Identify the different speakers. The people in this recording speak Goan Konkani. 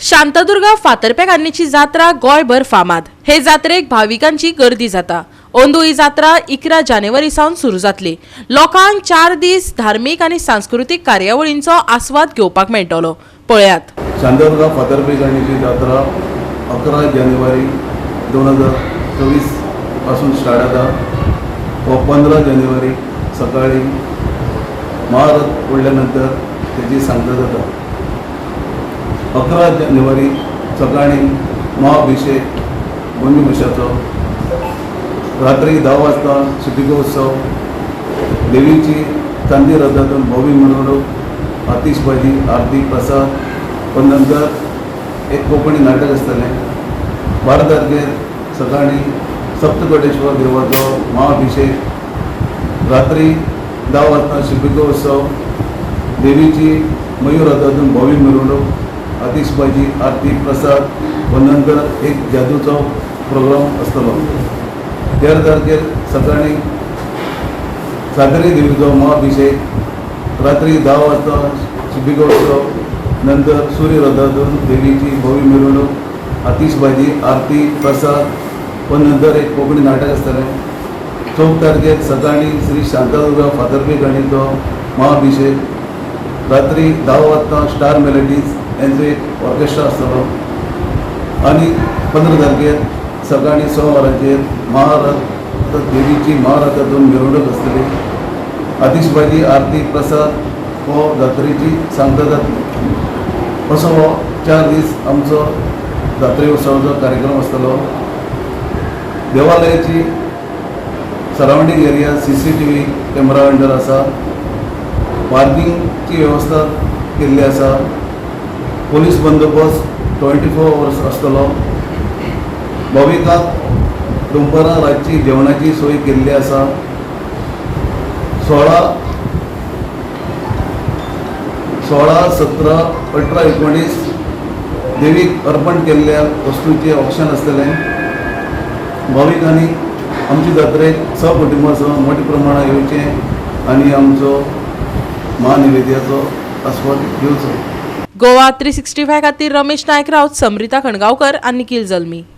Speaker 1: शांतादुर्गा फातर्पेकान्नीची जात्रा गोंयभर फामाद. हे जात्रेक भाविकांची गर्दी जाता. अंदू ही जात्रा 11 जानेवारी सावन सुरू जातली. लोकांक 4 दीस धार्मीक आनी सांस्कृतीक कार्यावळींचो आस्वाद घेवपाक मेळटलो. पळयात.
Speaker 2: शांतादुर्गा फातर्पेकान्नीची जात्रा 11 जानेवारी 2024 पासून स्टार्ट जाता. हो 15 जानेवारी सकाळी महारथ ओडल्या नंतर तेजी सांगता जाता. 11 जानेवारी सकाळी महाअभिषेक मंजुघोषाचो, रात्री 10 वाजता शिबिकोत्सव, देवीची चांदी रथातून भव्य मिरवणूक, आतिषबाजी, आरती, प्रसाद व नंतर एक कोंकणी नाटक आसतलें. 12 तारखेर सकाळी सप्तकोटेश्वर देवाचो महाअभिषेक, रात्री 10 वाजता शिबिकोत्सव, देवीची मयूर रथातून भव्य मिरवणूक, आतिषबाजी, आरती, प्रसाद व नंतर एक जादूचो प्रोग्राम आसतलो. 13 तारखेर सकाळी सातेरी देवीचो महाअभिषेक, रात्री 10 वाजता शिबिकोत्सव, नंतर सूर्यरथातून देवीची भव्य मिरवणूक, आतिषबाजी, आरती, प्रसाद व नंतर एक कोंकणी नाटक आसतलें. 14 तारखेर सकाळी श्री शांतादुर्गा फातर्पेकान्नीचो महाअभिषेक, रात्री 10 वाजता स्टार मेलोडीज यांचो एक ऑर्केस्ट्रा आसतलो आनी 15 तारखेर सकाळी 6 वरांचेर महारथ, देवीची महारथातून मिरवणूक आसतली. आतिषबाजी, आरती, प्रसाद हो जात्रेची सांगता जातली. असो हो 4 दीस आमचो जात्रे उत्सवाचो कार्यक्रम आसतलो. देवालयाची surrounding area CCTV camera under आसा. पार्किंगची वेवस्था केल्ली आसा. पोलीस बंदोबस्त 24 अवर्स आसतलो. भाविकांक दनपारां, रातची जेवणाची सोय केल्ली आसा. 16, 16, 17, 18, 19 देवीक अर्पण केल्ल्या वस्तूचें ऑक्शन आसतलें. भाविकांनी आमची जात्रेक सहकुटुंबा सह मोठ्या प्रमाणात येवचें आनी आमचो महानिवेद्याचो आस्वाद घेवचो.
Speaker 1: गोवा 365 खातीर रमेश नायक राऊत, समृता खणगांवकर आनी निखिल जल्मी.